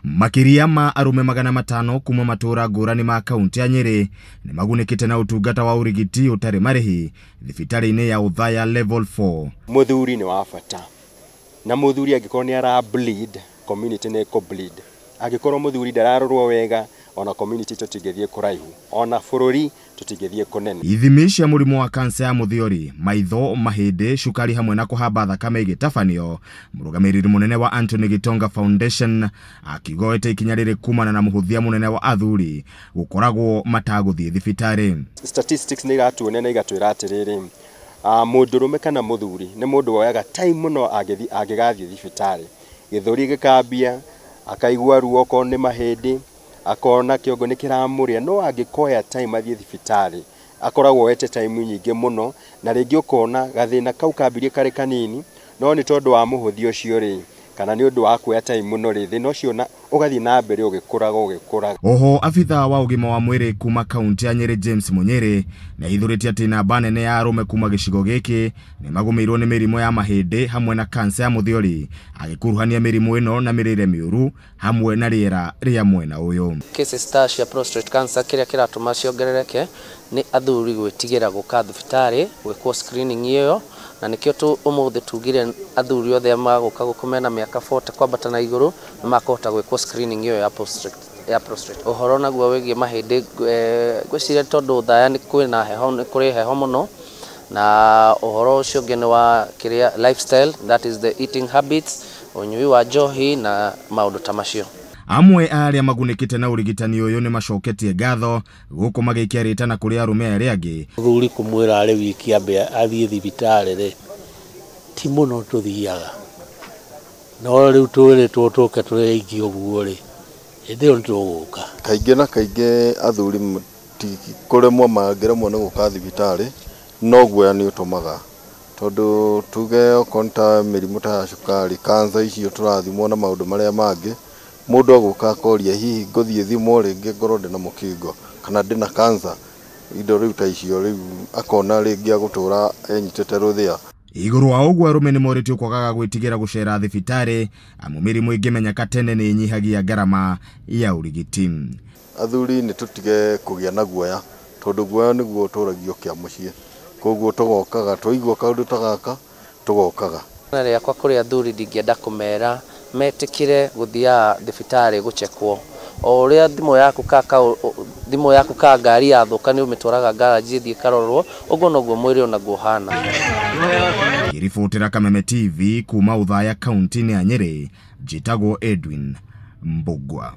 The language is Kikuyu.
Makĩria ma arũme 500 kuma matũra ngũrani ma kaunti ya Nyĩrĩ nĩmagunĩkĩte na ũtungata wa ũrigiti ũtarĩ marĩhi thibitarĩ-inĩ ya Othaya Level 4. Mũthuri nĩ wa bata, na mũthuri angĩkorwo nĩ ara bleed, community nĩ ĩkũ bleed. Angĩkorwo mũthuri ndararorwo wega, ona community tũtingĩthiĩ kũraihu, ona bũrũri tũtingĩthiĩ kũnene. Ithimi cia mũrimũ wa kansa ya mũthiori, maitho, mahĩndĩ, cukari hamwe na kũhamba thakame igĩtabanio, mũrũgamĩrĩri mũnene wa Anthony Gitonga Foundation akiuga oete ikinya rĩrĩ kumana na mũhũthia mũnene wa athuri gũkoragwo matagũthiĩ thibitarĩ. Statistics nĩ iratuonia na igatwĩra atĩrĩrĩ, mũndũrũme kana mũthuri nĩ mũndũ woyaga time mũno angĩgathiĩ thibitarĩ, gĩthũri gĩkambia, akaigua ruo okorwo nĩ mahĩndĩ, akona kĩongo nĩ kĩramũrĩa, no angĩkoya time athiĩ thibitarĩ akoragwo oete time nyingĩ mũno, na rĩngĩ ũkona gathĩna kau kambirie karĩ kanini, no nĩ tondũ wa mũhũthia ũcio rĩ, kana nĩ ũndũ wa kuoya time mũno rĩ, thĩna ũcio ũgathiĩ na mbere ũgĩkũraga ũgĩkũraga. Oho abitha wa ũgima wa mwĩrĩ kuma kaunti ya Nyĩrĩ James Munyĩrĩ nĩahithũrĩtie atĩ namba nene ya arũme kuma gĩcigo gĩkĩ nĩmagũmĩirwo nĩ mĩrimũ ya mahĩndĩ hamwe na kansa ya mũthiori, agĩkuruhania mĩrimũ ĩno na mĩrĩre mĩũru hamwe na rĩera rĩa mwena ũyũ. Cases ta cia prostate cancer kĩrĩa kĩratũma ciongerereke nĩ athuri gwĩtigĩra gũka thibitarĩ gwĩkwo screening ĩyo, na nĩkĩo ũmũthĩ tugire athuri othe magũka gũkũ mena mĩaka 40 kwambata na igũrũ nĩ makũhota gwĩkwo screening ĩyo ya prostate. Ya prostate. Ũhoro naguo wĩgiĩ mahĩndĩ, ngwĩciria tondũ Othaya nĩ kwĩna heho, nĩ kũrĩ heho mũno, na ũhoro ũcio ũngĩ nĩ wa kĩrĩa lifestyle, that is the eating habits, ũnyui wa njohi na maũndũ ta macio. Amwe a arĩa magunĩkĩte na ũrigitani ũyũ nĩ macoketie ngatho gũkũ magĩikia rĩtana kũrĩ arũme arĩa angĩ. Mũthuri kũmwĩra arĩ wiki ambe athiĩ thibitarĩ rĩ, ti mũno tũthiaga, no rĩu twĩrĩtwo tũke tũrĩ aingĩ ũguo rĩ, hĩndĩ ĩyo nĩtũgũka. Kaingĩ na kaingĩ athuri ti kũremwo mangĩremwo nĩ gũka thibitarĩ, no guoya nĩ ũtũmaga, tondũ tuge okorwo nĩ ta mĩrimũ ta ya cukari, kansa icio tũrathimwo na maũndũ marĩa mangĩ, mũndũ agũka akoria hihi ngũthiĩ thimwo rĩngĩ ngorwo ndĩna mũkingo kana ndĩna kansa, indo rĩu ta icio rĩu akona rĩngĩ agũtũra enyitĩte rũthĩa. Igũrũ wa ũguo arũme nĩmorĩtio kwagaga gwĩtigĩra gũcera thibitarĩ amu mĩrimũ ĩngĩmenyeka tene nĩ ĩnyihagia ngarama ya ũrigiti. Athuri nĩ tũtige kũgĩa na guoya, tondũ guoya nĩguo ũtũragio kĩa mũciĩ, koguo tũgokaga twaigua kaũndũ ta gaka tũgokaga. Rĩakwa kũrĩ athuri ndingĩenda kũmera metĩkĩre gũthiaga thibitarĩ gũchekwo. O ũrĩa thimũ yaku thimũ yaku ka ngari yathũka nĩ ũmĩtwaraga garage ĩthiĩ ĩkarorwo, ũguo noguo mwĩrĩ onaguo ũhana. Ngĩribotera Kameme TV kuma Othaya kaunti-inĩ ya Nyĩrĩ, njĩtagwo Edwin Mbugua.